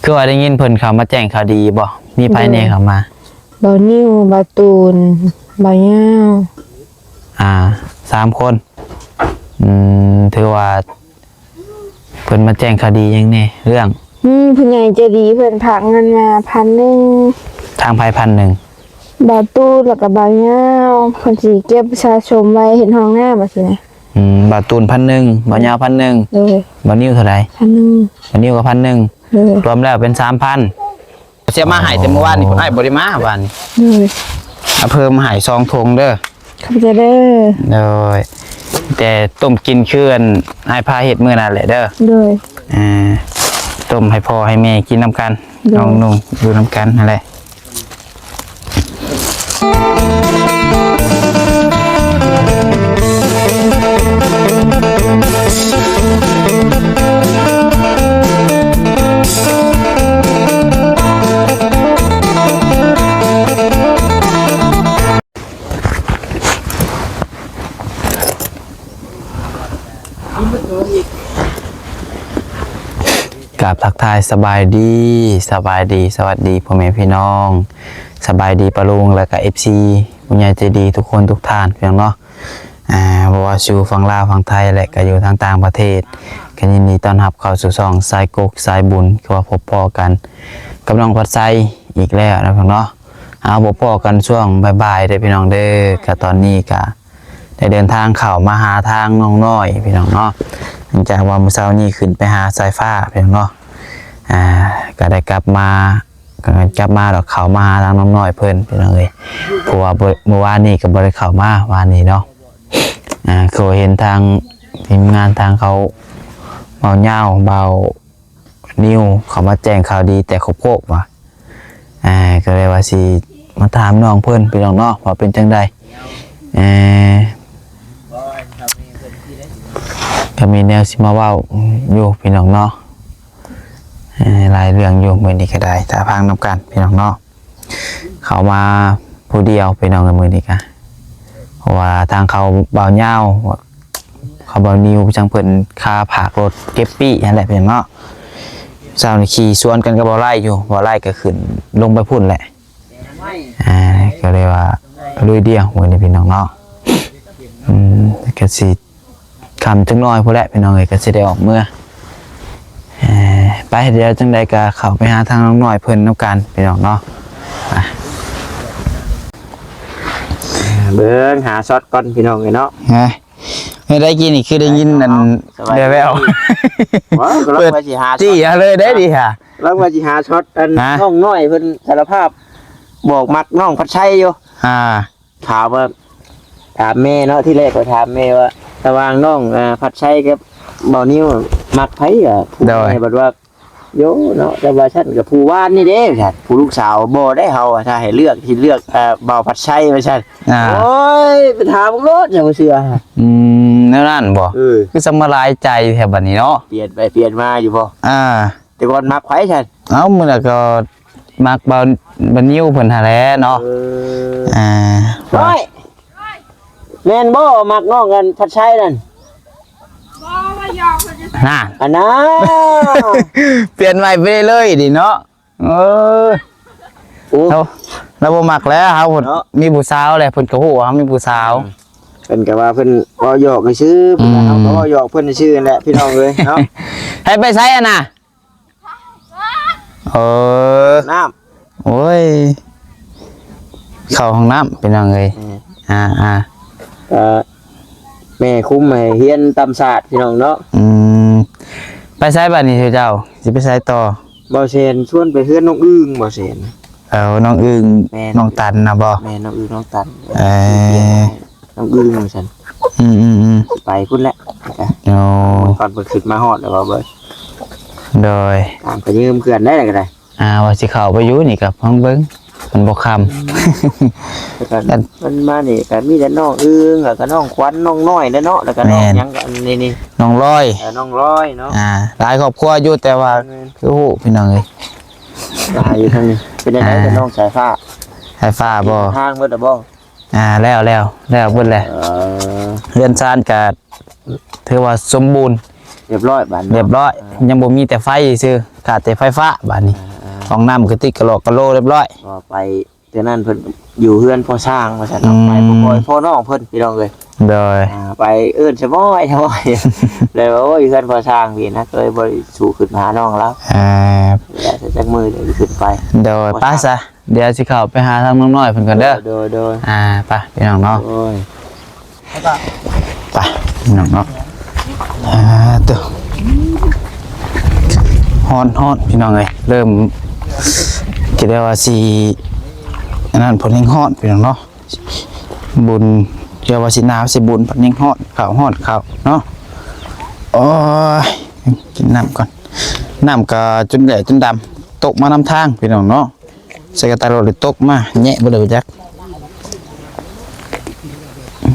ຄືວ່າໄດ້ຍິນເພິ່ນເຂົ້າມາແຈ້ງຂ່າວດີບໍ່? ມີໃຜແດ່ເຂົ້າມາ? ໂດຍ ບ່າວນິວ, ບ່າວຕູນ, ບ່າວຍາວ ອ່າ ສາມຄົນ. ອືມ ຖືວ່າເພິ່ນມາແຈ້ງຂ່າວດີຫຍັງແດ່? ເລື່ອງ ມີຜູ້ໃຫຍ່ໃຈດີເພິ່ນຝາກເງິນມາພັນໜຶ່ງ. ທາງໃຜພັນໜຶ່ງ? ບ່າວຕູນ ແລ້ວກໍບ່າວຍາວ ເພິ່ນຊິເກັບສະສົມໄວ້ເຮັດຫ້ອງນ້ຳວ່າຊີ້ນະ. ອືມ ບ່າວຕູນພັນໜຶ່ງ, ບ່າວຍາວພັນໜຶ່ງ. ໂດຍ ບ່າວນິວເທົ່າໃດ? ພັນໜຶ່ງ. ບ່າວນິວກໍພັນໜຶ່ງ. ໂດຍ ລວມແລ້ວເປັນສາມພັນ. ເສຍມາໃຫ້ແຕ່ມື້ວານນີ້ ອ້າຍບໍ່ໄດ້ມາວານນີ້. ໂດຍ ເອົາເພີ່ມໃຫ້ສອງຖົງເດີ. ຂອບໃຈເດີ. ໂດຍ ແຕ່ຕົ້ມກິນຄືອັນອ້າຍພາເຮັດມື້ນັ້ນແຫຼະເດີ. ໂດຍ ອ່າ ຕົ້ມໃຫ້ພໍ່ໃຫ້ແມ່ກິນນຳກັນ. ໂດຍ ນ້ອງນຸ່ງຢູ່ນຳກັນຫັ້ນແຫຼະ. ກາບທັກທາຍສະບາຍດີ, ສະບາຍດີ, ສະຫວັດດີພໍ່ແມ່ພີ່ນ້ອງ, ສະບາຍດີປ້າລຸງ ແລະກະເອັບຊີ ຜູ້ໃຫຍ່ໃຈດີທຸກຄົນທຸກທ່ານ ພີ່ນ້ອງເນາະ. ອ່າ ບໍ່ວ່າຢູ່ຝັ່ງລາວ, ຝັ່ງໄທ ແລະກະຢູ່ທາງຕ່າງປະເທດ ກະຍິນດີຕ້ອນຮັບເຂົ້າສູ່ຊ່ອງສາຍກົກສາຍບຸນ ຄືວ່າພົບພໍ້ກັນກັບນ້ອງພັດໄຊອີກແລ້ວນະ ພີ່ນ້ອງເນາະ. ເຮົາພົບພໍ້ກັນຊ່ວງບ່າຍໆເດີພີ່ນ້ອງເດີ. ກະຕອນນີ້ກະໄດ້ເດີນທາງເຂົ້າມາຫາທາງນ້ອງນ້ອຍ ພີ່ນ້ອງເນາະ. ຫຼັງຈາກວ່າມື້ເຊົ້ານີ້ຂຶ້ນໄປຫາສາຍຟ້າ ພີ່ນ້ອງເນາະ, ອ່າ ກະໄດ້ກັບມາ ກະກັບມາດອກ ເຂົ້າມາຫາທາງນ້ອງນ້ອຍເພິ່ນ ພີ່ນ້ອງເອີຍ. ເພາະວ່າມື້ວານນີ້ກະບໍ່ໄດ້ເຂົ້າມາ ວານນີ້ເນາະ. ອ່າ ຄືເຫັນທາງທີມງານທາງເຂົາ ບ່າວຍາວ ບ່າວ ນິວ ເຂົາມາແຈ້ງຂ່າວດີແຕ່ໂຄກໆວ່າ ອ່າ ກໍເລີຍວ່າຊິມາຖາມນ້ອງເພິ່ນ ພີ່ນ້ອງເນາະ ວ່າເປັນຈັ່ງໃດ. ເອີ ກໍມີແນວຊິມາເວົ້າຢູ່ ພີ່ນ້ອງເນາະ. ເອີ ຫຼາຍເລື່ອງຢູ່ ມື້ນີ້ກໍໄດ້ຖ້າຟັງນຳກັນ ພີ່ນ້ອງເນາະ. ເຂົ້າມາຜູ້ດຽວ ພີ່ນ້ອງເອີຍ ມື້ນີ້ກະ ເພາະວ່າທາງເຂົາບ່າວຍາວ ເຂົາບ່າວນິວ ຈັ່ງເພິ່ນຄາພາກລົດເກັບປີ້ຫັ້ນແຫຼະ ພີ່ນ້ອງເນາະ. ເຊົ້ານີ້ຂີ່ສວນກັນກັບບ່າວໄລ່ຢູ່ ບ່າວໄລ່ກໍຂຶ້ນລົງໄປພຸ້ນແຫຼະ. ອ່າ ກໍເລີຍວ່າລຸຍດຽວມື້ນີ້ ພີ່ນ້ອງເນາະ. ອືມ ກໍຊິ ຄ່ຳຈັກໜ້ອຍພຸ້ນແຫຼະ ພີ່ນ້ອງເອີຍ ກໍຊິໄດ້ອອກເມືອ. ເອີ ໄປ ດຽວຈັ່ງໃດກໍເຂົ້າໄປຫາທາງນ້ອງນ້ອຍເພິ່ນນຳກັນ ພີ່ນ້ອງເນາະ. ໄປ ເບິ່ງຫາຊັອດກ່ອນ ພີ່ນ້ອງເອີຍເນາະ. ຮະ ເຮັດໄດ້ກິນນີ້ ຄືໄດ້ຍິນອັນ ສະບາຍດີ ແວ່ວໆ ວ່າກຳລັງວ່າຊິຫາຊັອດ ຈີ້ເອົາເລີຍໄດ້ດີຫາ ກຳລັງວ່າຊິຫາຊັອດອັນ ຮະ ນ້ອງນ້ອຍເພິ່ນສາລະພາບ ບອກມັກນ້ອງພັດໄຊຢູ່. ອ່າ ຖາມວ່າ ຖາມແມ່ເນາະ ທີແລກຂ້ອຍຖາມແມ່ວ່າ ລະຫວ່າງນ້ອງ ເອີ ພັດໄຊກັບບ່າວນິວ ມັກໃຜ? ອາ ຜູ້ ໂດຍ ແມ່ບັດວ່າ ໂຍເນາະ ແຕ່ວ່າຊັ້ນກໍຜູ້ວານນີ້ເດ້ ຜູ້ລູກສາວ ບໍ່ໄດ້ ເຮົາຖ້າໃຫ້ເລືອກ ຊິເລືອກ ເອີ ບ່າວພັດໄຊວ່າຊັ້ນ. ອ່າ ໂອ້ຍ ໄປຖາມເບິ່ງໂລດ ຢ່າບໍ່ເຊື່ອ. ອືມ ແນວນັ້ນບໍ່? ເອີ ຄືສຳມາຫຼາຍໃຈແທ້ບັດນີ້ເນາະ ປ່ຽນໄປປ່ຽນມາຢູ່ບໍ່? ອ່າ ແຕ່ກ່ອນມັກໃຜຊັ້ນ? ເອົ້າ ມື້ນັ້ນກໍມັກບ່າວ ບ່າວນິວເພິ່ນຫັ້ນແຫຼະເນາະ. ເອີ ອ່າ ໂອ້ຍ ແມ່ນບໍ່ ມັກນ້ອງອັນພັດໄຊນັ້ນ? ບໍ່ ວ່າຢອກເພິ່ນ ຫັ້ນ ອັນນັ້ນ ປ່ຽນໃໝ່ໄປເລີຍນີ້ເນາະ. ເອີ ໂອ້ ລາວ ລາວບໍ່ມັກແລ້ວ ເຮົາ ເນາະ ມີຜູ້ສາວແລ້ວ ເພິ່ນກໍຮູ້ວ່າເຮົາມີຜູ້ສາວ. ເອີ ເພິ່ນກໍວ່າເພິ່ນເວົ້າຢອກຊື່ໆ ເພິ່ນວ່າ ອືມ ເຮົາກໍເວົ້າຢອກເພິ່ນຊື່ໆແຫຼະ ພີ່ນ້ອງເອີຍເນາະ. ໃຫ້ໄປໃສຫັ້ນນະ? ເອີ ນ້ຳ ໂອ້ຍ ເຂົ້າຫ້ອງນ້ຳ ພີ່ນ້ອງເອີຍ. ເອີ ອ່າໆ ເອີ ແມ່ຄຸມໃຫ້ຮຽນຕຳສາດ ພີ່ນ້ອງເນາະ. ອືມ ໄປໃສບັດນີ້ເຈົ້າ ຊິໄປໃສຕໍ່? ບ່າວແສນຊວນໄປເຮືອນນ້ອງອຶ່ງ ບ່າວແສນ. ເອີ ນ້ອງອຶ່ງ ແມ່ນ ນ້ອງຕັນນະບໍ່? ແມ່ນ ນ້ອງອຶ່ງ ນ້ອງຕັນ. ເອີ ນ້ອງອຶ່ງວ່າຊັ້ນ. ອືມໆໆ ໄປພຸ້ນແຫຼະ. ໂອ້ ຕອນເພິ່ນຂຶ້ນມາຮອດແລ້ວວ່າເບິ່ງ ໂດຍ ຕາມກະຢືມເພື່ອນໄດ້ລະກໍໄດ້. ອ່າ ວ່າຊິເຂົ້າໄປຢູ່ນີ້ກໍຟັງເບິ່ງ ມັນບໍ່ຄ່ຳ. ອືມ ແລ້ວກໍມັນມານີ້ກໍມີແຕ່ນ້ອງອຶ່ງ ແລ້ວກໍນ້ອງຂວັນ ນ້ອງນ້ອຍແຫຼະເນາະ ແລ້ວກໍນ້ອງ ແມ່ນ ຫຍັງກໍອັນນີ້ນີ້ ນ້ອງລອຍ. ເອີ ນ້ອງລອຍເນາະ. ອ່າ ຫຼາຍຄອບຄົວຢູ່ ແຕ່ວ່າ ແມ່ນ ຄືຮູ້ ພີ່ນ້ອງເອີຍ ຫຼາຍຢູ່ທາງນີ້. ເປັນຈັ່ງໃດ ອ່າ ກັບນ້ອງສາຍຟ້າ? ສາຍຟ້າບໍ່? ທາງເບິດແລ້ວບໍ່? ອ່າ ແລ້ວ ແລ້ວ ແລ້ວເບິດແລ້ວ. ເອີ ເຮືອນຊານກະຖືວ່າສົມບູນ ຮຽບຮ້ອຍບາດນີ້ ຮຽບຮ້ອຍ ອ່າ ຍັງບໍ່ມີແຕ່ໄຟຊື່ ຂາດແຕ່ໄຟຟ້າບາດນີ້ ອ່າໆ ຫ້ອງນ້ຳກະຕິກກະຫຼອກກະໂຫຼຮຽບຮ້ອຍ ກໍໄປ ເທື່ອນັ້ນເພິ່ນຢູ່ເຮືອນພໍ່ຊ່າງວ່າຊັ້ນ ອືມ ເນາະ ໄປບໍ່ຄ່ອຍພໍນ້ອງເພິ່ນ ພີ່ນ້ອງເອີຍ ໂດຍ ອ່າ ໄປເອີ້ນສະບອຍ ສະບອຍ ແລ້ວວ່າ ໂອ້ຍ ເຮືອນພໍ່ຊ່າງພີ້ນະ ກໍເລີຍບໍ່ໄດ້ສູ້ຂຶ້ນໄປຫານ້ອງລາວ ອ່າ ແລ້ວຈັກມື້ຈັ່ງຊິຂຶ້ນໄປ ໂດຍ ພໍ່ຊ່າງ ໄປຊະ ດຽວຊິເຂົ້າໄປຫາທາງນ້ອງນ້ອຍເພິ່ນກ່ອນເດີ ໂດຍ ໂດຍ ອ່າ ໄປ ພີ່ນ້ອງເນາະ ໂດຍ. ໄປພີ່ນ້ອງເນາະ ອ່າ ໂຕ ຮ້ອນໆ ພີ່ນ້ອງເອີຍ ເລີ່ມ ຈະໄດ້ວ່າຊິ ອັນນັ້ນ ເພິ່ນແຮງຮ້ອນ ພີ່ນ້ອງເນາະ ບຸນ ຈະວ່າຊິໜາວຊິບຸນ ເພິ່ນແຮງຮ້ອນ ເຂົ້າຮ້ອນເຂົ້າເນາະ ໂອ້ຍ ກິນນ້ຳກ່ອນ ນ້ຳກໍຈົນແຫຼະຈົນດຳ ຕົກມານຳທາງ ພີ່ນ້ອງເນາະ. ໃສ່ກະຕ່າໂລດເລີຍ ຕົກມາແຍະບໍ່ໄດ້ຈັກ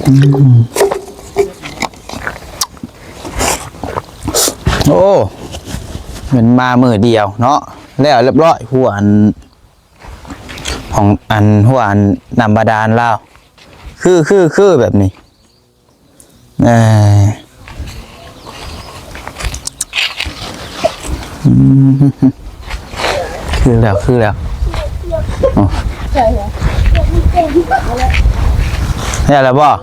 ອືມ ໂອ້ ແມ່ນມາມື້ດຽວເນາະ ແລ້ວຮຽບຮ້ອຍ ຫົວອັນ ຂອງອັນ ຫົວອັນ ນ້ຳບາດານລາວ ຄື ຄື ຄືແບບນີ້. ເອີ ອືມ ຄືແລ້ວ ຄືແລ້ວ ໂອ້ ແລ້ວແລ້ວບໍ່?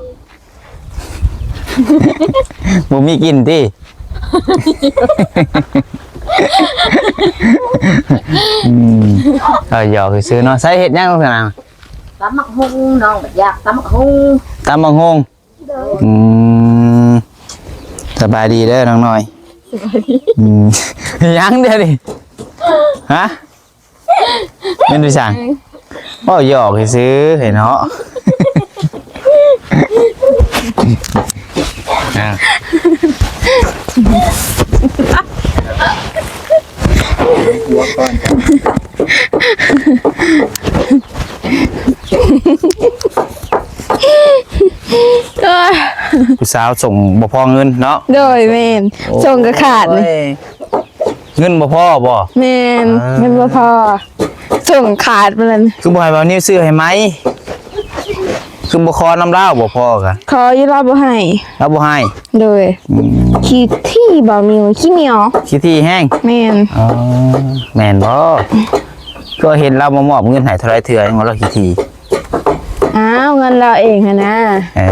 ບໍ່ມີກິນຕິ? ອືມ ເອີ ຢອກຊື່ໆ ເນາະ ໃສ່ເຮັດຫຍັງລະນະ? ຕຳບັກຫຸ່ງ ນ້ອງບັດຢາກຕຳບັກຫຸ່ງ ຕຳບັກຫຸ່ງ. ໂດຍ ອືມ ສະບາຍດີເດີນ້ອງນ້ອຍ ສະບາຍດີ ອືມ ຫຍັງດຽວນີ້ ຮະ ແມ່ນໄປສັງ ເວົ້າຢອກຊື່ໆ ເນາະ ອ່າ ຫົວກ່ອນ ຜູ້ສາວສົ່ງບໍ່ພໍເງິນເນາະ ໂດຍ ແມ່ນ ໂອ້ຍ ສົ່ງກໍຂາດນີ້ ເງິນບໍ່ພໍບໍ່? ແມ່ນ ອ່າ ເງິນບໍ່ພໍ ສົ່ງຂາດປານນັ້ນ ຄືບໍ່ໃຫ້ບ່າວນິວຊື້ໃຫ້ໃໝ່? ຄືບໍ່ຂໍນຳລາວບໍ່ພໍກະ? ຂໍຢູ່ ລາວບໍ່ໃຫ້ ລາວບໍ່ໃຫ້ ໂດຍ ອືມ ຂີ້ຖີ່ບ່າວນິວ ຂີ້ໜຽວ ຂີ້ຖີ່ແຮງ ແມ່ນ ອໍ ແມ່ນບໍ່? ຄືເຫັນລາວມາມອບເງິນໃຫ້ເທົ່າໃດເທື່ອ ຍັງວ່າລາວຂີ້ຖີ່ ອ້າວ ເງິນລາວເອງຫັ້ນນາ ເອີ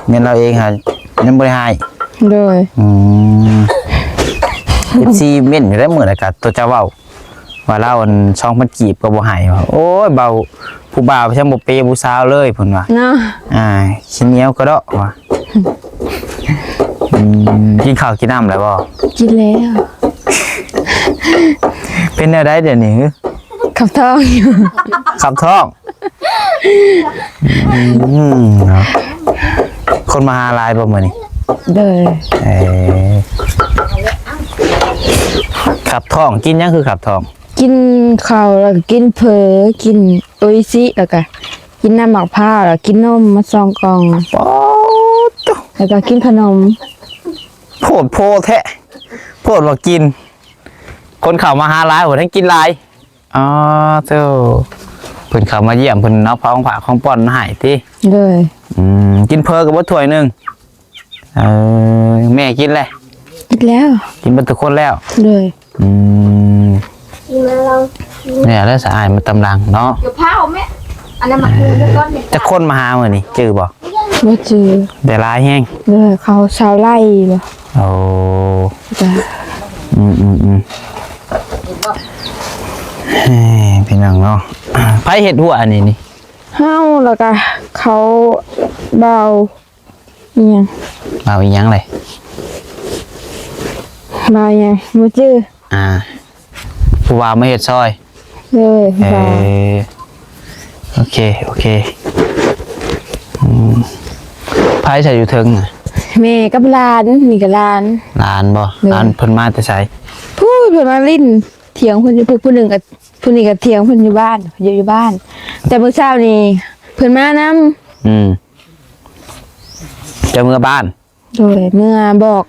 ເງິນລາວເອງຫັ້ນຍັງບໍ່ໄດ້ໃຫ້ ໂດຍ ອືມ ເອັຟຊີ ເມັ້ນຢູ່ໄດ໋ ມື້ນັ້ນກະຕົວເຈົ້າເວົ້າ ວ່າລາວອັນ ສອງພັນ ກີບກໍບໍ່ໃຫ້ວ່າ ໂອ້ຍ ເບົາ ຜູ້ບ່າວຍັງບໍ່ເປຜູ້ສາວເລີຍ ເພິ່ນວ່າ ເນາະ ອ່າ ຂີ້ໜຽວກະເດາະວ່າ ອືມ ກິນເຂົ້າກິນນ້ຳແລ້ວບໍ່? ກິນແລ້ວ ເປັນແນວໃດດຽວນີ້? ຂັບທ້ອງຢູ່ ຂັບທ້ອງ ອືມ ເນາະ ຄົນມາຫາຫຼາຍບໍ່ມື້ນີ້? ໂດຍ ເອີ ຂັບທ້ອງ ກິນຫຍັງຄືຂັບທ້ອງ? ກິນເຂົ້າ ແລ້ວກໍກິນເຝີ ກິນໂອອິຊິ ແລ້ວກໍກິນນ້ຳໝາກພ້າວ ແລ້ວກິນນົມມາສອງກ່ອງ ປາດໂທ້ ແລ້ວກໍກິນຂະໜົມ ໂພດໂພແທ້ ໂພດວ່າກິນ ຄົນເຂົ້າມາຫາຫຼາຍ ໂຫ ທັງກິນຫຼາຍ. ອໍ ໂທ້ ເພິ່ນເຂົ້າມາຢ້ຽມ ເພິ່ນເອົາຂອງຝາກຂອງປ່ອນມາໃຫ້ຕິ ໂດຍ ອືມ ກິນເຝີກໍເບິດຖ້ວຍໜຶ່ງ ເອີ ແມ່ກິນແລ້ວ ກິນແລ້ວ ກິນເບິດທຸກຄົນແລ້ວ ໂດຍ ອືມ ກິນແລ້ວລາວ ແລ້ວສະອາຍມາຕຳຫຼັງເນາະ ຢ່າເຜົາແມ່ ອັນນັ້ນໝາກຫຸ່ງກ່ອນ ຈັກຄົນມາຫາມື້ນີ້ ຈື່ບໍ່? ບໍ່ຈື່ ແຕ່ຫຼາຍແຮງ ໂດຍ ເຂົາຊາວໄລ່ບໍ່ ໂອ້ ຈ້າ ອືມໆໆ ເອີ ພີ່ນ້ອງເນາະ ໃຜເຮັດຫົວອັນນີ້ນີ້? ເຮົາ ແລ້ວກະເຂົາ ບ່າວອີ່ຫຍັງ ບ່າວອີ່ຫຍັງເລີຍ ບ່າວອີ່ຫຍັງ ບໍ່ຈື່ ອ່າ ຜູ້ບ່າວມາເຮັດຊ່ອຍ ເອີ ເອີ ໂອເຄ ໂອເຄ ອືມ ໃຜໃສ່ຢູ່ເທິງນະ? ແມ່ກັບຫຼານ ນີ້ກໍຫຼານ ຫຼານບໍ່? ເອີ ຫຼານເພິ່ນມາແຕ່ໃສ? ພຸ້ນ ເພິ່ນມາຫຼິ້ນຖຽງເພິ່ນຢູ່ ຜູ້ໜຶ່ງກໍ ຜູ້ນີ້ກໍຖຽງເພິ່ນຢູ່ບ້ານ ຢູ່ ຢູ່ບ້ານ ແຕ່ມື້ເຊົ້ານີ້ເພິ່ນມານຳ ອືມ ເຈົ້າເມືອບ້ານ ໂດຍ ເມືອບອກ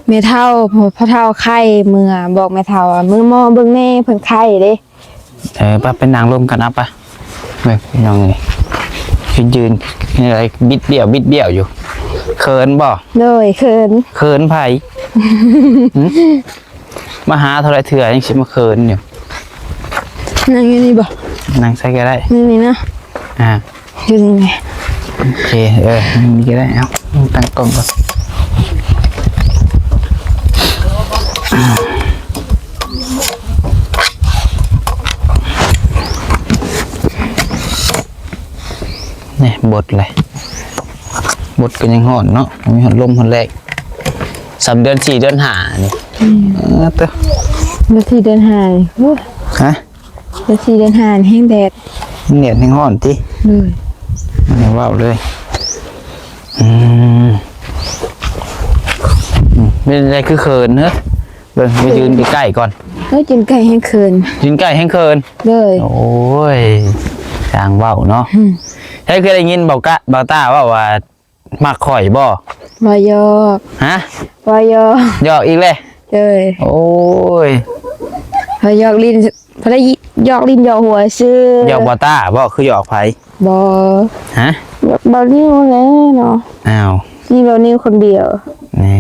ແມ່ເຖົ້າ ພໍ່ເຖົ້າໄຂ້ ເມືອບອກແມ່ເຖົ້າວ່າ ມື້ໝໍເບິ່ງແນ່ ເພິ່ນໄຂ້ເດ້ ເອີ ໄປ ໄປນັ່ງລົມກັນ ເອົາໄປ ເບິ່ງພີ່ນ້ອງເອີຍ ຢືນ ຢືນ ເຮັດຫຍັງ ບິດບ້ຽວ ບິດບ້ຽວຢູ່ ເຂີນບໍ່? ໂດຍ ເຂີນ ເຂີນໃຜ? ຫຶ? ມາຫາເທົ່າໃດເທື່ອຍັງຊິມາເຂີນຢູ່. ນັ່ງຢູ່ນີ້ບໍ່? ນັ່ງໃສກໍໄດ້. ນີ້ນີ້ນະ. ອ່າ ຢູ່ນີ້. ໂອເຄ ເອີ ນີ້ກໍໄດ້. ເອົາ ຕັ້ງກ້ອງກ່ອນ. ນີ້ບົດເລີຍ. ບົດກໍຍັງຮ້ອນເນາະ. ມີຮ້ອນລົມຮ້ອນແລງ. ສ່ຳເດືອນສີ່ເດືອນຫ້ານີ້. ອືມ ເອີ ເຕີ ເດືອນສີ່ເດືອນຫ້ານີ້. ໂອ້ຍ ຮະ? ເດືອນສີ່ເດືອນຫ້ານີ້ແຮງແດດ. ແຮງແດດແຮງຮ້ອນຕິ? ໂດຍ. ບໍ່ເວົ້າເລີຍ. ອືມ ອືມ ເປັນໃດຄືເຂີນເຮີ? ເບິ່ງ ໄປຢືນໃກ້ໆກ່ອນ. ເອີ ຢືນໃກ້ແຮງເຂີນ. ຢືນໃກ້ແຮງເຂີນ. ໂດຍ. ໂອ້ຍ ຊ່າງເວົ້າເນາະ. ອືມ ໃຜເຄີຍໄດ້ຍິນເບົາກະ ເບົາຕ້າເວົ້າວ່າ ມັກຂ້ອຍບໍ່? ວ່າຢອກ. ຮະ? ວ່າຢອກ. ຢອກອີກແລ້ວ? ເອີຍ ໂອ້ຍ ວ່າຢອກຫຼິ້ນ ພໍໄດ້ຢອກຫຼິ້ນຢອກຫົວຊື່. ຢອກບໍ່ຕ້າບໍ່? ຄືຢອກໃຜ? ບໍ່. ຮະ? ຢອກເບົານິວແຫຼະເນາະ. ອ້າວ ມີເບົານິວຄົນດຽວ. ນີ້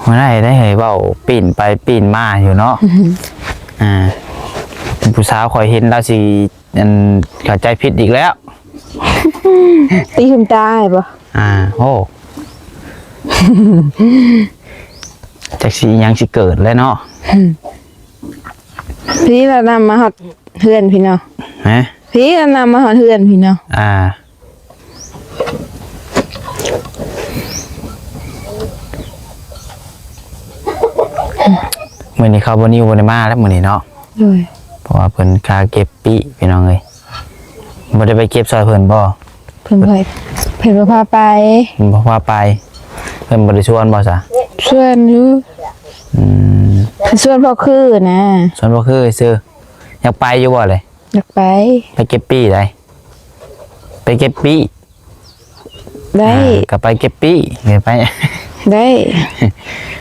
ບໍ່ໄດ້ໄດ້ເຮີ້ຍ ເວົ້າປີ້ນໄປປີ້ນມາຢູ່ເນາະ. ອ່າ ຜູ້ສາວຂ້ອຍເຫັນລາວຊິ ອັນ ເຂົ້າໃຈຜິດອີກແລ້ວ. ຕີຫຸ້ມຕາໃຫ້ບໍ່? ອ່າ ໂອ້ ຈັກຊິຫຍັງຊິເກີດແລ້ວເນາະ. ອືມ ພີ່ລາວນຳມາຮອດເຮືອນພີ່ເນາະ. ຮະ? ພີ່ລາວນຳມາຮອດເຮືອນພີ່ເນາະ. ອ່າ ມື້ນີ້ເຂົາບໍ່ນິວບໍ່ໄດ້ມາແລ້ວມື້ນີ້ເນາະ. ໂດຍ. ເພາະວ່າເພິ່ນຄາເກັບປີ້ພີ່ນ້ອງເອີຍ. ບໍ່ໄດ້ໄປເກັບຊ່ອຍເພິ່ນບໍ່? ເພິ່ນບໍ່ໃຫ້ ເພິ່ນບໍ່ພາໄປ. ເພິ່ນບໍ່ພາໄປ. ເພິ່ນບໍ່ໄດ້ຊວນບໍ່ຊະ? ຊວນຢູ່. ອືມ ເພິ່ນຊວນພໍ່ຄືນະ. ຊວນພໍ່ຄືຊື່. ຢາກໄປຢູ່ບໍ່ເລີຍ? ຢາກໄປ. ໄປເກັບປີ້ໃດ? ໄປເກັບປີ້. ໄດ້. ອ່າ ກໍໄປເກັບປີ້ ໄປ ໄດ້.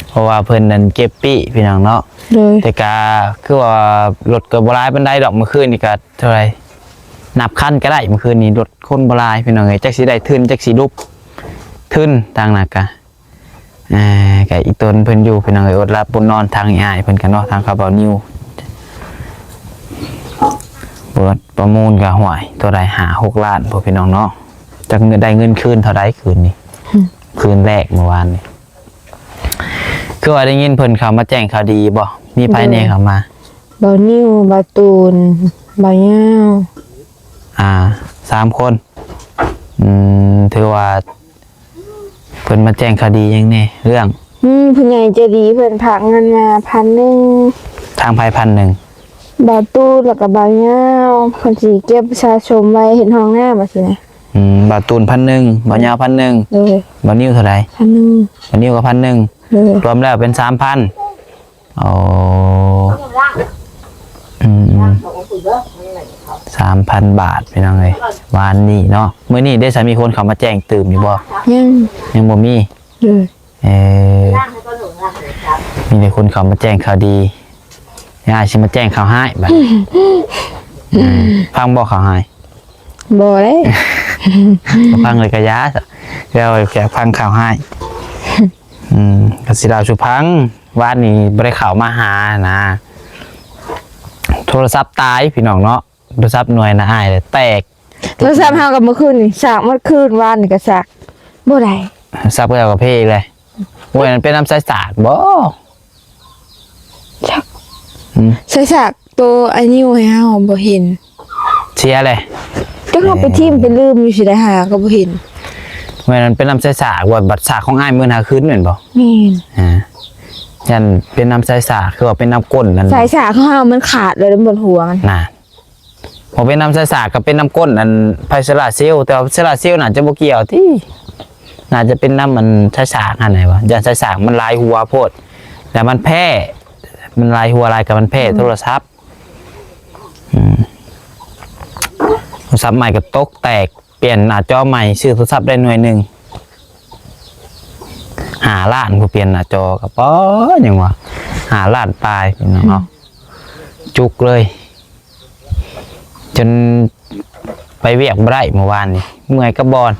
ເພາະວ່າເພິ່ນນັ້ນເກັບປີ້ພີ່ນ້ອງເນາະ. ໂດຍ. ແຕ່ກະຄືວ່າລົດກໍບໍ່ຫຼາຍປານໃດດອກ. ມື້ຄືນນີ້ກໍເທົ່າໃດ ນັບຄັນກໍໄດ້. ມື້ຄືນນີ້ລົດຄົນບໍ່ຫຼາຍພີ່ນ້ອງເອີຍ. ຈັກຊິໄດ້ທຶນ ຈັກຊິຫຼຸບທຶນທາງນັ້ນກະ. ອ່າ ກໍອີ່ຕົນເພິ່ນຢູ່ພີ່ນ້ອງເອີຍ. ອົດຫຼັບອົດນອນ ທາງອ້າຍເພິ່ນກໍເນາະ ທາງເຂົາເບົານິວ. ເປີດປະມູນກໍ ຫ້ວຍ ເທົ່າໃດ ຫ້າຫົກລ້ານພຸ້ນພີ່ນ້ອງເນາະ. ຈັກໄດ້ເງິນຄືນເທົ່າໃດຄືນນີ້? ອືມ ຄືນແລກມື້ວານນີ້. ຄືວ່າໄດ້ຍິນເພິ່ນເຂົ້າມາແຈ້ງຂ່າວດີບໍ່? ມີໃຜແດ່ເຂົ້າມາ? ໂດຍ. ເບົານິວ ເບົາຕູນ ເບົາຍາວ. ອ່າ ສາມຄົນ. ອືມ ຖືວ່າ ເພິ່ນມາແຈ້ງຂ່າວດີຫຍັງແດ່? ເລື່ອງ ມີຜູ້ໃຫຍ່ໃຈດີເພິ່ນຝາກເງິນມາພັນໜຶ່ງ. ທາງໃຜພັນໜຶ່ງ? ບ່າວຕູນ ແລ້ວກໍບ່າວຍາວ ເພິ່ນຊິເກັບສະສົມໄວ້ເຮັດຫ້ອງນ້ຳວ່າຊີ້ນະ. ອືມ ບ່າວຕູນພັນໜຶ່ງ ບ່າວຍາວພັນໜຶ່ງ. ໂດຍ. ບ່າວນິວເທົ່າໃດ? ພັນໜຶ່ງ. ບ່າວນິວກໍພັນໜຶ່ງ. ໂດຍ. ລວມແລ້ວເປັນສາມພັນ. ອໍ ອືມ ສາມພັນບາດພີ່ນ້ອງເອີຍ ວານນີ້ເນາະ. ມື້ນີ້ໄດ້ສາມີຄົນເຂົ້າມາແຈ້ງຕື່ມຢູ່ບໍ່? ຍັງ ຍັງບໍ່ມີ. ເອີ ເອີ ມີແຕ່ຄົນເຂົ້າມາແຈ້ງຂ່າວດີ. ຍາຍຊິມາແຈ້ງຂ່າວຮ້າຍບາດນີ້. ເອີ ຟັງບໍ່ຂ່າວຮ້າຍ? ບໍ່ເດ້. ບໍ່ຟັງເລີຍກະຢ່າ ແລ້ວຢາກຟັງຂ່າວຮ້າຍ. ອືມ ກໍຊິເລົ່າສູ່ຟັງ. ວານນີ້ບໍ່ໄດ້ເຂົ້າມາຫານະ ໂທລະສັບຕາຍພີ່ນ້ອງເນາະ. ໂທລະສັບໜ່ວຍນ້າອ້າຍແຕກ. ໂທລະສັບເຮົາກໍມື້ຄືນນີ້ສາກໝົດຄືນ ວານນີ້ກໍສາກບໍ່ໄດ້. ສັບແລ້ວກໍເພອີກເລີຍ. ໂອ້ຍ ມັນເປັນນຳສາຍສາກບໍ່? ຈັກ. ອືມ ສາຍສາກໂຕໄອ້ນິວໃຫ້ເຮົາບໍ່ເຫັນ. ເສຍເລີຍ. ຈັກເຮົາໄປຖິ້ມໄປລືມຢູ່ຊິໄດ້ຫາກໍບໍ່ເຫັນ. ແມ່ນມັນເປັນນຳສາຍສາກບໍ່? ບັດສາກຂອງອ້າຍມື້ນຫາຄືນແມ່ນບໍ່? ແມ່ນ. ອ່າ ຢ້ານເປັນນຳສາຍສາກ ຄືວ່າເປັນນຳກົ້ນນັ້ນ. ສາຍສາກຂອງເຮົາມັນຂາດແລ້ວ ບົນຫົວມັນ. ນະ ບໍ່ເປັນນຳສາຍສາກ ກໍເປັນນຳກົ້ນອັນໄຟໂຊລາເຊວ. ແຕ່ວ່າໂຊລາເຊວໜ້າຈະບໍ່ກ່ຽວຕິ ໜ້າຈະເປັນນຳອັນສາຍສາກຫັ້ນແຫຼະວ່າ. ຢ້ານສາຍສາກມັນຫຼາຍຫົວໂພດ ແລ້ວມັນແພ້ ມັນຫຼາຍຫົວຫຼາຍ ກໍມັນແພ້ ອືມ ໂທລະສັບ. ອືມ ໂທລະສັບໃໝ່ກໍຕົກແຕກ ປ່ຽນໜ້າຈໍໃໝ່ ຊື້ໂທລະສັບໄດ້ໜ່ວຍໜຶ່ງ ຫ້າລ້ານ ຜູ້ປ່ຽນໜ້າຈໍກໍ ປາດ ຫຍັງວະ ຫ້າລ້ານປາຍພີ່ນ້ອງເນາະ. ອືມ ຈຸກເລີຍ ຈົນໄປວຽກບໍ່ໄດ້ມື້ວານນີ້ ເມື່ອຍກັບບ່ອນ.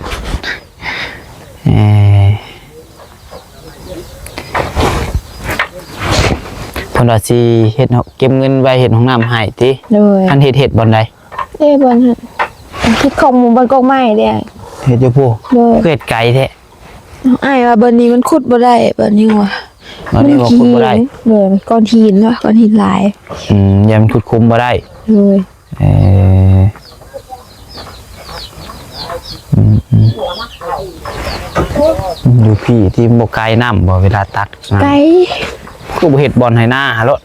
ເອີ ເ ວ່າຊິເຮັດເນາະ ເກັບເງິນໄວ້ເຮັດຫ້ອງນ້ຳໃຫ້ຕິ? ໂດຍ ອັນເຮັດ ເຮັດບ່ອນໃດ? ເດ້ ບ່ອນຫັ້ນ ເຮັດຂອງໝູ່ບ່ອນກົກໄມ້ເດ້. ເຮັດຢູ່ພຸ້ນ? ໂດຍ ຄືເຮັດໄກແທ້? ອ້າຍວ່າບ່ອນນີ້ມັນຂຸດບໍ່ໄດ້ ບ່ອນນີ້ວ່າ ບ່ອນນີ້ວ່າຂຸດບໍ່ໄດ້. ໂດຍ ມັນກ້ອນຫີນເນາະ ກ້ອນຫີນຫຼາຍ. ອືມ ຢ້ານມັນຂຸດຄຸມບໍ່ໄດ້. ໂດຍ ເອີ ອືມໆ ຢູ່ພີ້ທີ່ບໍ່ໄກນ້ຳບໍ່ ເວລາຕັກນ້ຳ? ໄກ. ຄືບໍ່ເຮັດບ່ອນໄຮ່ນາຫັ້ນໂລດ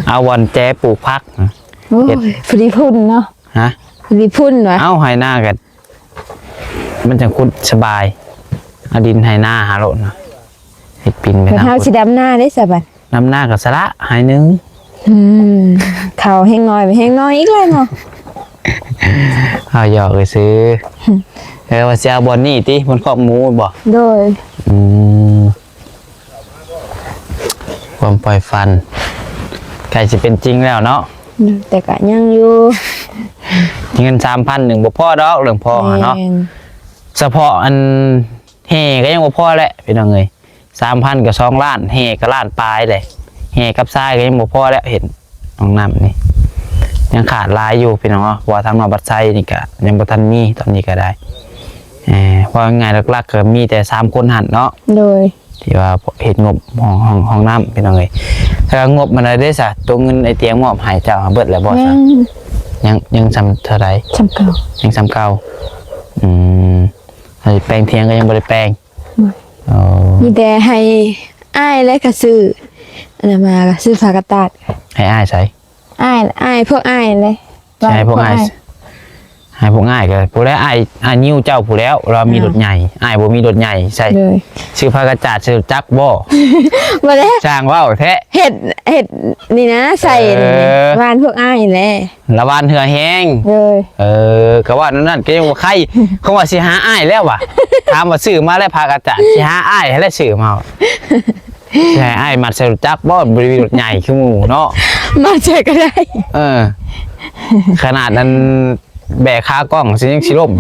ເອົາບ່ອນແຈປູກຜັກ. ໂອ້ຍ ເຮັດ ພໍດີພຸ້ນເນາະ. ຮະ? ພໍດີພຸ້ນຫວາ? ເອົ້າ ໄຮ່ນາກໍ ມັນຈັ່ງຂຸດສະບາຍ ເອົາດິນໄຮ່ນາຫາໂລດນະ ເຮັດປິ່ນໄປ ແລ້ວເຮົາຊິດຳນາເດ້ສະບັດ? ດຳນາກໍສະລະໄຮ່ໜຶ່ງ. ອືມ ເຂົ້າແຮງໜ້ອຍ ແຮງໜ້ອຍອີກແລ້ວເນາະ. ເຮົາຫຍອກຊື່ໆ. ເອີ ວ່າຊິເອົາບ່ອນນີ້ຕິ ບ່ອນຄອກໝູບໍ? ໂດຍ ອືມ. ຄວາມໃຝ່ຝັນໃກ້ຊິເປັນຈິງແລ້ວເນາະ. ອືມ ແຕ່ກະຍັງຢູ່ ເງິນສາມພັນໜຶ່ງບໍ່ພໍດອກ ເລື່ອງພໍຫັ້ນເນາະ. ແມ່ນ ສະເພາະອັນແຫ່ກໍຍັງບໍ່ພໍແຫຼະພີ່ນ້ອງເອີຍ ສາມພັນກໍສອງລ້ານ ແຫ່ກໍລ້ານປາຍເດ້ ແຫ່ກັບຊາຍກໍຍັງບໍ່ພໍແຫຼະ ເຮັດຫ້ອງນ້ຳນີ້ຍັງຂາດຫຼາຍຢູ່ພີ່ນ້ອງເນາະ ເພາະວ່າທາງນອກບັດໄຊນີ້ກະຍັງບໍ່ທັນມີ ຕອນນີ້ກໍໄດ້ ເອີ ເວົ້າງ່າຍໆ ຫຼັກໆ ກໍມີແຕ່ສາມຄົນຫັ້ນເນາະ. ໂດຍ ທີ່ວ່າເຮັດງົບຫ້ອງ ຫ້ອງ ຫ້ອງນ້ຳພີ່ນ້ອງເອີຍ. ແຕ່ວ່າງົບມັນໄດ້ເດ້ຊະ ຕົວເງິນໄອ້ຕຽງມອບໃຫ້ເຈົ້າເບິດແລ້ວບໍ່ຊະ? ຍັງ ຍັງ ຍັງສ່ຳເທົ່າໃດ? ສ່ຳເກົ່າ ຍັງສ່ຳເກົ່າ. ອືມ ໃຫ້ແປງຖຽງກໍຍັງບໍ່ໄດ້ແປງ. ບໍ່ ອໍ ມີແຕ່ໃຫ້ອ້າຍແຫຼະ ກໍຊື້ອັນນັ້ນມາ ກໍຊື້ຜ້າກັດຕາດ. ໃຫ້ອ້າຍໃສ? ອ້າຍ ອ້າຍ ພວກອ້າຍແຫຼະ. ໃຫ້ພວກອ້າຍ ໃຫ້ພວກອ້າຍກໍຜູ້ແລ້ວ ອ້າຍ ອ້າຍຍິ້ວເຈົ້າຜູ້ແລ້ວ ລາວມີລົດໃຫຍ່ ອ້າຍບໍ່ມີລົດໃຫຍ່ໃຊ້. ໂດຍ ຊື້ຜ້າກັດຕາດໃສ່ລົດຈັກບໍ່? ບໍ່ແລ້ວ ຊ່າງເວົ້າແທ້ ເຮັດ ເຮັດນີ້ນະ ໃສ່ ເອີ ບ້ານພວກອ້າຍແຫຼະ ລະບ້ານເຫື່ອແຮງ. ໂດຍ ເອີ ກໍວ່ານັ້ນ ກໍຍັງບໍ່ໄຄ ເຂົາວ່າຊິຫາອ້າຍແລ້ວຫວາ ຖາມວ່າຊື້ມາແລ້ວຜ້າກັດຕາດ ຊິຫາອ້າຍແລ້ວຊື້ມາ. ຊິໃຫ້ອ້າຍມັດໃສ່ລົດຈັກບໍ່? ບໍ່ໄດ້ມີລົດໃຫຍ່ຄືໝູ່ເນາະ. ມັດໃສ່ກໍໄດ້ ເອີ ຂະໜາດນັ້ນແບກຂາກ້ອງຊິຍັງຊິລົ້ມ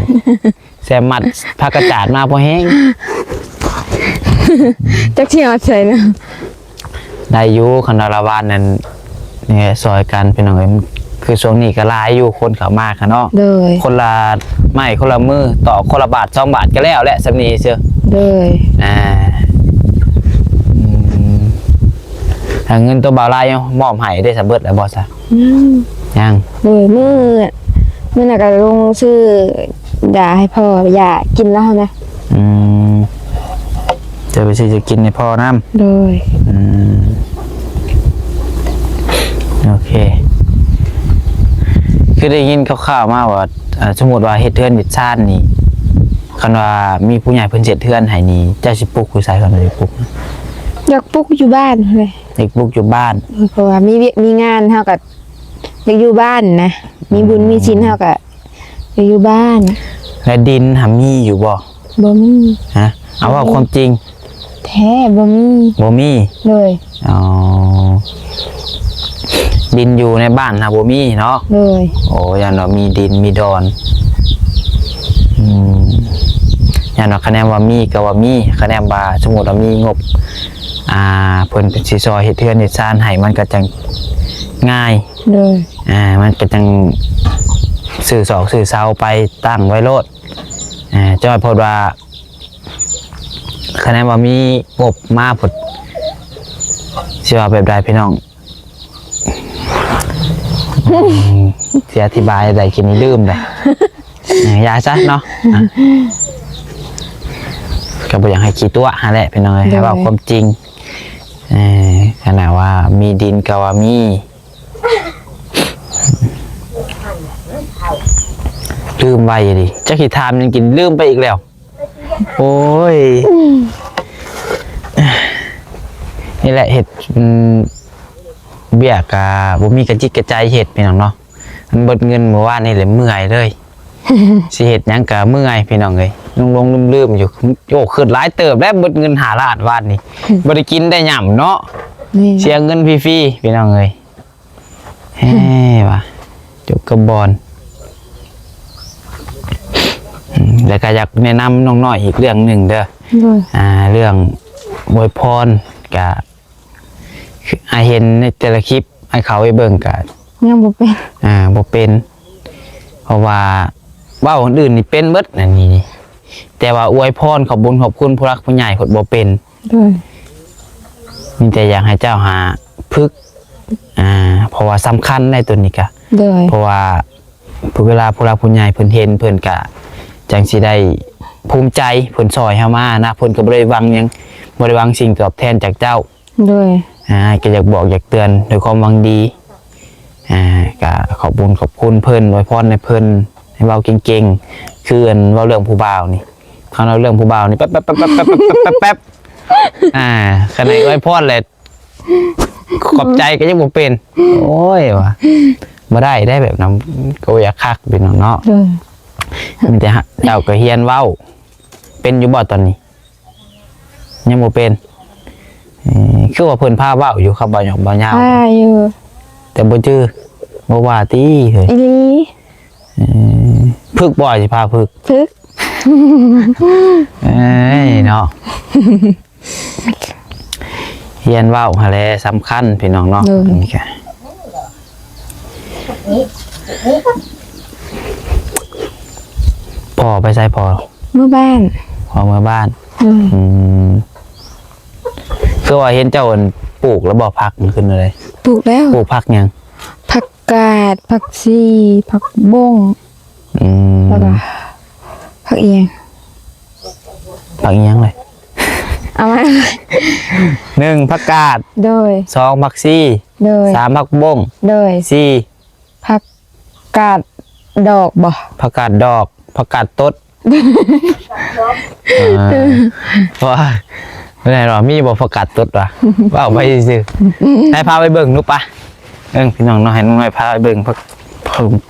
ແຊມມັດຜ້າກັດຕາດມາພໍແຮງ ຈັກຊິມັດໃສ່ນະ. ໄດ້ຢູ່ ຄັນວ່າລະວານນັ້ນ ນີ້ແຫຼະ ຊ່ອຍກັນພີ່ນ້ອງເອີຍ ຄືຊ່ວງນີ້ກໍຫຼາຍຢູ່ ຄົນເຂົ້າມາກະເນາະ. ໂດຍ ຄົນລະໄມ້ຄົນລະມື ຕອກຄົນລະບາດສອງບາດກໍແລ້ວແຫຼະ ສ່ຳນີ້ຊື່. ໂດຍ ອ່າ ອືມ ແລ້ວເງິນຕົວບ່າວລາຍມອບໃຫ້ໄດ້ສຳເລັດແລ້ວບໍ່ຊະ? ຍັງ ຍັງ. ໂດຍ ມື້ ມື້ນັ້ນກໍລົງຊື້ຢາໃຫ້ພໍ່ ຢາກິນແລ້ວນະ. ອືມ ຈະໄປຊື້ຢາກິນໃຫ້ພໍ່ນຳ. ໂດຍ ອືມ ໂອເຄ ຄືໄດ້ຍິນຂ່າວໆມາວ່າ ເອີ ສົມມຸດວ່າເຮັດເຮືອນເຮັດຊານນີ້ ຄັນວ່າມີຜູ້ໃຫຍ່ເພິ່ນເຮັດເຮືອນໃຫ້ນີ້ ເຈົ້າຊິປຸກຢູ່ໃສ? ຄັນວ່າຊິປຸກ ຢາກປຸກຢູ່ບ້ານພຸ້ນແຫຼະ. ຢາກປຸກຢູ່ບ້ານ ເພາະວ່າມີວຽກມີງານ ເຮົາກໍຢາກຢູ່ບ້ານນະ ມີບຸນມີສິນ ເຮົາກໍ ໄປຢູ່ບ້ານ. ແລະດິນຫາມີຢູ່ບໍ່? ບໍ່ມີ. ຮະ? ເອົາເວົ້າຄວາມຈິງ. ແທ້ ບໍ່ມີ. ບໍ່ມີ? ໂດຍ. ອໍ ດິນຢູ່ໃນບ້ານຫາບໍ່ມີເນາະ? ໂດຍ. ໂອ້ ຢ້ານວ່າມີດິນມີດອນ. ອືມ ຢ້ານວ່າຄະແນນວ່າມີກໍວ່າມີ ຄະແນນວ່າສົມມຸດວ່າມີງົບ ອ່າ ເພິ່ນຊິຊ່ອຍເຮັດເຮືອນເຮັດຊານໃຫ້ ມັນກໍຈັ່ງງ່າຍ. ໂດຍ. ອ່າ ມັນກໍຈັ່ງຊື້ຊອກຊື້ເສົາໄປຕັ້ງໄວ້ໂລດ. ອ່າ ຈ້ອຍໂພດວ່າ ຄະແນນວ່າມີງົບມາພຸ້ນ ຊິວ່າແບບໃດພີ່ນ້ອງ? ອືມ ຊິອະທິບາຍໄດ້ກິນນີ້ລືມໄດ໋. ເອີ ຢ່າຊະເນາະ ອ່ະ ກໍບໍ່ຢາກໃຫ້ຂີ້ຕົວະຫັ້ນແຫຼະພີ່ນ້ອງເອີຍ ໃຫ້ເວົ້າຄວາມຈິງ. ເອີ ຂະໜາດວ່າມີດິນກໍວ່າມີ ລືມໄວອີ່ຫຼີ ຈັກຊິຖາມຫຍັງກິນ ລືມໄປອີກແລ້ວ. ໂອ້ຍ ນີ້ແຫຼະເຮັດ ອືມ ວຽກກະບໍ່ມີກະຈິດກະໃຈເຮັດ ພີ່ນ້ອງເນາະ. ມັນເບິດເງິນມື້ວານນີ້ແຫຼະ ເມື່ອຍເລີຍ. ຊິເຮັດຫຍັງກະເມື່ອຍ ພີ່ນ້ອງເອີຍ ຫຼົງໆລືມໆຢູ່. ໂອ້ ຄຶດຫຼາຍເຕີບແລ້ວ ເບິດເງິນຫ້າລ້ານວານນີ້ ບໍ່ໄດ້ກິນໄດ້ຫຍັງເນາະ. ນີ້ ເສຍເງິນຟຣີໆ ພີ່ນ້ອງເອີຍ. ແຮວ່າ ຈົບກັບບ່ອນ. ອືມ ແລ້ວກໍຢາກແນະນຳນ້ອງນ້ອຍອີກເລື່ອງໜຶ່ງເດີ. ໂດຍ. ອ່າ ເລື່ອງອວຍພອນ ກະ ອ້າຍເຫັນໃນແຕ່ລະຄລິບ ອ້າຍເຂົ້າໄປເບິ່ງກະ ຍັງບໍ່ເປັນ ອ່າ ບໍ່ເປັນ ເພາະວ່າເວົ້າອັນອື່ນນີ້ເປັນເບິດ ອັນນີ້ ແຕ່ວ່າອວຍພອນຂອບບຸນຂອບຄຸນຜູ້ຫຼັກຜູ້ໃຫຍ່ເພິ່ນບໍ່ເປັນ. ໂດຍ ມີແຕ່ຢາກໃຫ້ເຈົ້າຫາຝຶກ ອ່າ ເພາະວ່າສຳຄັນໃນໂຕນີ້ກະ ໂດຍ ເພາະວ່າເວລາຜູ້ຫຼັກຜູ້ໃຫຍ່ເພິ່ນເຫັນ ເພິ່ນກະຈັ່ງຊິໄດ້ພູມໃຈ ເພິ່ນຊ່ອຍເຮົາມານະ ເພິ່ນກໍບໍ່ໄດ້ຫວັງຫຍັງ ບໍ່ໄດ້ຫວັງສິ່ງຕອບແທນຈາກເຈົ້າ. ໂດຍ ອ່າ ກໍຢາກບອກຢາກເຕືອນດ້ວຍຄວາມຫວັງດີ ອ່າ ກໍຂອບບຸນຂອບຄຸນເພິ່ນ ອວຍພອນໃຫ້ເພິ່ນ ໃຫ້ເວົ້າເກັ່ງໆ ຄືອັນເວົ້າເລື່ອງຜູ້ບ່າວນີ້ ຄັນເວົ້າເລື່ອງຜູ້ບ່າວນີ້ ແປັບໆໆໆໆໆ ອ່າ ຄັນໃຫ້ອວຍພອນແຫຼະ ຂອບໃຈກໍຍັງບໍ່ເປັນ ໂອ້ຍ ວ່າບໍ່ໄດ້ໄດ໋ ແບບນັ້ນກໍບໍ່ຢາກຄັກ ພີ່ນ້ອງເນາະ. ໂດຍ ມີແຕ່ເຈົ້າກໍຮຽນເວົ້າ ເປັນຢູ່ບໍ່ຕອນນີ້? ຍັງບໍ່ເປັນ. ເອີ ຄືວ່າເພິ່ນພາເວົ້າຢູ່ ເຂົາເວົ້າຫຍັງເວົ້າຍາວ ພາຢູ່ ແຕ່ບໍ່ຈື່ ບໍ່ວ່າຕິເຮີ້ຍ ອີ່ຫຼີ. ເອີ ຝຶກບໍ່ ຊິພາຝຶກ? ຝຶກ. ເອີຍເນາະ ຮຽນເວົ້າຫັ້ນແຫຼະສຳຄັນ ພີ່ນ້ອງເນາະ. ໂດຍ ອັນນີ້ກະ ພໍ່ໄປໃສ? ພໍ່ ເມືອບ້ານ. ພໍ່ເມືອບ້ານ. ໂດຍ ອືມ ຄືວ່າເຫັນເຈົ້າ ອັນ ປູກແລ້ວບໍ່? ຜັກມັນຂຶ້ນແລ້ວເດ້. ປູກແລ້ວ. ປູກຜັກຫຍັງ? ຜັກກາດ ຜັກຊີ ຜັກບົ້ງ. ອືມ ແລ້ວກໍຜັກອີ່ຫຍັງ? ຜັກອີ່ຫຍັງເລີຍ? ເອົາໃໝ່ ໜຶ່ງ ຜັກກາດ. ໂດຍ ສອງ ຜັກຊີ. ໂດຍ ສາມ ຜັກບົ້ງ. ໂດຍ ສີ່ ຜັກກາດດອກບໍ? ຜັກກາດດອກ ຜັກກາດຕົດ. ເອີ ວ່າ ແມ່ນບໍ່? ມີບໍ່ຜັກກາດຕົດວະ? ເວົ້າໄປຊື່ໆ ໃຫ້ພາໄປເບິ່ງດູປະ. ເອີ ພີ່ນ້ອງເນາະ ໃຫ້ນ້ອງນ້ອຍພາໄປເບິ່ງ ພາ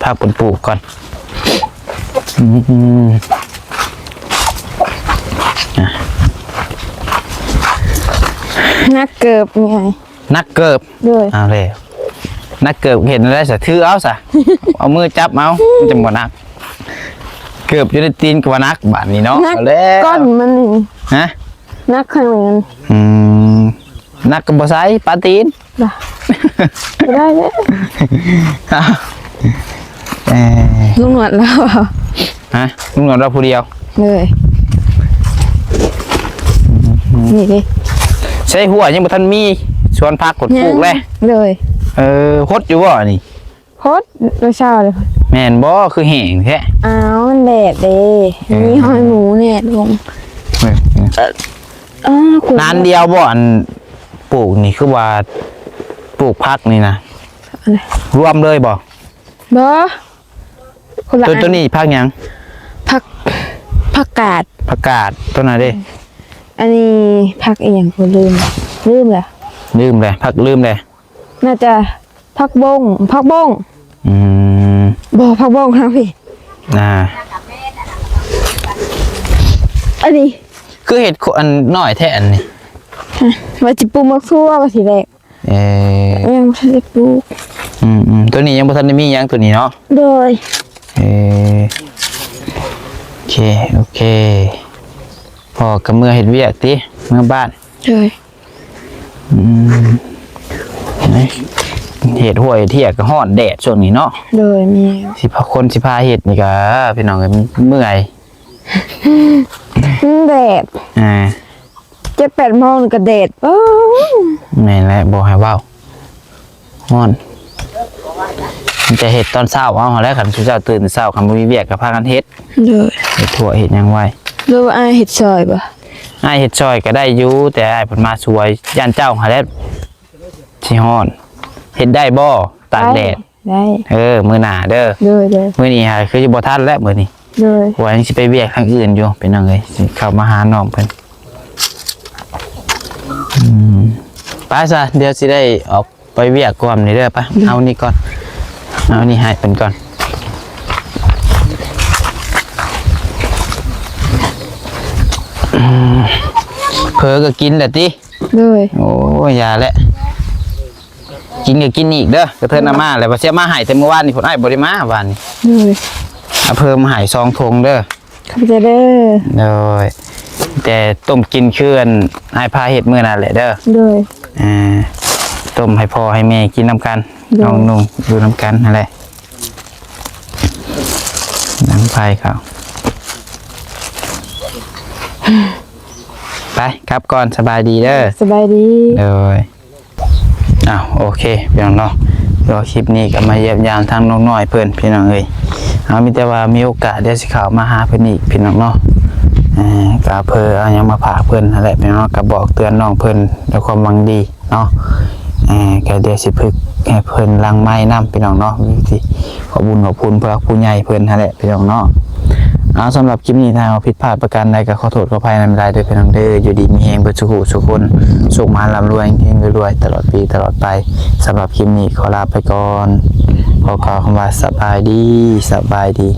ພາເພິ່ນປູກກ່ອນ. ອືມ ອ່ະ ໜັກເກີບນີ້. ໜັກເກີບ. ໂດຍ ເອົາແລ້ວ ໜັກເກີບເຮັດແນວໃດຊະ? ຖືເອົາຊະ ເອົາມືຈັບເອົາ ມັນຈັ່ງບໍ່ໜັກ. ເກີບຢູ່ໃນຕີນກໍວ່າໜັກບາດນີ້ເນາະ. ໜັກ ເອົາແລ້ວ ກ້ອນມັນນີ້. ຮະ? ໜັກຂ້າງນີ້. ອືມ ໜັກກໍບໍ່ໃສ່ ປາຕີນ. ບໍ່ ບໍ່ໄດ້ເດ້. ເອີ ລຸງໜວດລາວ. ຮະ? ລຸງໜວດລາວຜູ້ດຽວ. ເລີຍ ອືມ ນີ້ເດ້ ໃສ່ຫົວຍັງບໍ່ທັນມີ ສວນຜັກ ຍັງ ປູກແລ້ວ. ເລີຍ ເອີ ຫົດຢູ່ບໍ່ອັນນີ້? ຫົດ ມື້ເຊົ້າເລີຍ. ແມ່ນບໍ່? ຄືແຫ້ງແທ້. ອ້າວ ມັນແດດເດ້. ເອີ ມີຮອຍໝູແດ່ລົງ. ເອີ ເອີ ນານດຽວບໍ່? ອັນ ປູກນີ້ຄືວ່າ ປູກຜັກນີ້ນະ ອັນໃດ? ລວມເລີຍບໍ່? ບໍ່ ຄົນລະ ໂຕ ອັນ ໂຕນີ້ຜັກຫຍັງ? ຜັກ ຜັກກາດ. ຜັກກາດ. ໂຕນັ້ນເດ້? ອັນນີ້ຜັກອີ່ຫຍັງ ກໍລືມ ລືມແລ້ວ ລືມແລ້ວ ຜັກລືມແລ້ວ. ໜ້າຈະຜັກບົ້ງ ຜັກບົ້ງ. ອືມ ບໍ່ ຜັກບົ້ງທາງພີ້. ອ່າ ອັນນີ້ ຄືເຮັດ ອັນ ນ້ອຍແທ້ອັນນີ້. ຮະ? ວ່າຊິປູກໝາກຖົ່ວວ່າຊິແລກ. ເອີ ຍັງບໍ່ທັນໄດ້ປູກ. ອືມໆ ໂຕນີ້ຍັງບໍ່ທັນໄດ້ມີຫຍັງ ໂຕນີ້ເນາະ. ໂດຍ ເອີ ໂອເຄ ໂອເຄ ພໍ່ກໍເມືອເຮັດວຽກຕິ ເມືອບ້ານ. ໂດຍ ອືມ ເຮັດຮົ້ວເຮັດເຮຍກໍຮ້ອນແດດຊ່ວງນີ້ເນາະ. ໂດຍ ແມ່ນ ຊິພາ ຄົນຊິພາເຮັດນີ້ກໍ ພີ່ນ້ອງເອີຍ ເມື່ອຍ ມັນແດດ. ອ່າ ເຈັດແປດໂມງກໍແດດ. ໂອ້ຍ ແມ່ນແຫຼະ ບໍ່ໃຫ້ເວົ້າ ຮ້ອນ. ມັນຈະເຮັດຕອນເຊົ້າເອົາຫັ້ນແຫຼະ ຄັນຊຸມເຈົ້າຕື່ນເຊົ້າ ຄັນບໍ່ມີວຽກກໍພາກັນເຮັດ. ໂດຍ ເຮັດທົ່ວເຮັດຫຍັງໄວ້. ຫຼືວ່າອ້າຍເຮັດຊ່ອຍບໍ່? ອ້າຍເຮັດຊ່ອຍກໍໄດ້ຢູ່ ແຕ່ອ້າຍເພິ່ນມາຊ່ວຍ ຢ້ານເຈົ້າຫັ້ນແຫຼະຊິຮ້ອນ. ເຮັດໄດ້ບໍ່? ຕາກແດດ. ໄດ້ ໄດ້ ເອີ ມື້ໜ້າເດີ. ໂດຍ ໂດຍ ມື້ນີ້ຫາຄືຊິບໍ່ທັນແລ້ວມື້ນີ້. ໂດຍ ວ່າຍັງຊິໄປວຽກທາງອື່ນຢູ່ ພີ່ນ້ອງເອີຍ ຊິເຂົ້າມາຫານ້ອງເພິ່ນ. ອືມ ໄປຊະ ດຽວຊິໄດ້ອອກໄປວຽກກ່ອນນີ້ເດີ. ໄປ ອືມ ເອົານີ້ກ່ອນ ເອົານີ້ໃຫ້ເພິ່ນກ່ອນ. ອືມ ເຜີກໍກິນແຫຼະຕິ. ໂດຍ ໂອ້ຍ ຢ່າແຫຼະ ກິນກໍກິນອີກເດີ ກະເທີນເອົາມາແຫຼະ ວ່າຊິເອົາມາໃຫ້ແຕ່ມື້ວານນີ້ພຸ້ນ ອ້າຍບໍ່ໄດ້ມາວານນີ້. ໂດຍ ອາເພີ່ມໃຫ້ສອງຖົງເດີ. ຂອບໃຈເດີ. ໂດຍ ແຕ່ຕົ້ມກິນຄືອັນອ້າຍພາເຮັດມື້ນັ້ນແຫຼະເດີ. ໂດຍ ອ່າ ຕົ້ມໃຫ້ພໍ່ໃຫ້ແມ່ກິນນຳກັນ ໂດຍ ນ້ອງນຸ່ງຢູ່ນຳກັນຫັ້ນແຫຼະ ດັງໄຟເຂົາ ໄປ ກັບກ່ອນ ສະບາຍດີເດີ ສະບາຍດີ ໂດຍ. ອ້າວ ໂອເຄ ພີ່ນ້ອງເນາະ ກໍຄລິບນີ້ກໍມາຢ້ຽມຢາມທາງນ້ອງນ້ອຍເພິ່ນ ພີ່ນ້ອງເອີຍ ເຮົາມີແຕ່ວ່າມີໂອກາດດຽວຊິເຂົ້າມາຫາເພິ່ນອີກ ພີ່ນ້ອງເນາະ ເອີ ກໍເພື່ອເອົາຫຍັງມາຝາກເພິ່ນຫັ້ນແຫຼະ ພີ່ນ້ອງເນາະ ກໍບອກເຕືອນນ້ອງເພິ່ນດ້ວຍຄວາມຫວັງດີເນາະ ເອີ ກໍດຽວຊິຝຶກໃຫ້ເພິ່ນຫຼັງໄມນຳ ພີ່ນ້ອງເນາະ ທີ່ຂອບບຸນຂອບຄຸນຜູ້ຫຼັກຜູ້ໃຫຍ່ເພິ່ນຫັ້ນແຫຼະ ພີ່ນ້ອງເນາະ. ເອົາ ສຳລັບຄລິບນີ້ ຖ້າເຮົາຜິດພາດປະການໃດ ກໍຂໍໂທດຂໍອະໄພນຳຫຼາຍເດີ ພີ່ນ້ອງເດີ ຢູ່ດີມີແຮງເບິດສູ່ຜູ້ສູ່ຄົນ ໂຊກໝານລ່ຳລວຍ ເຮງໆ ລວຍໆ ຕະຫຼອດປີຕະຫຼອດໄປ. ສຳລັບຄລິບນີ້ຂໍລາໄປກ່ອນ ຂໍກ່າວຄຳວ່າສະບາຍດີ ສະບາຍດີ.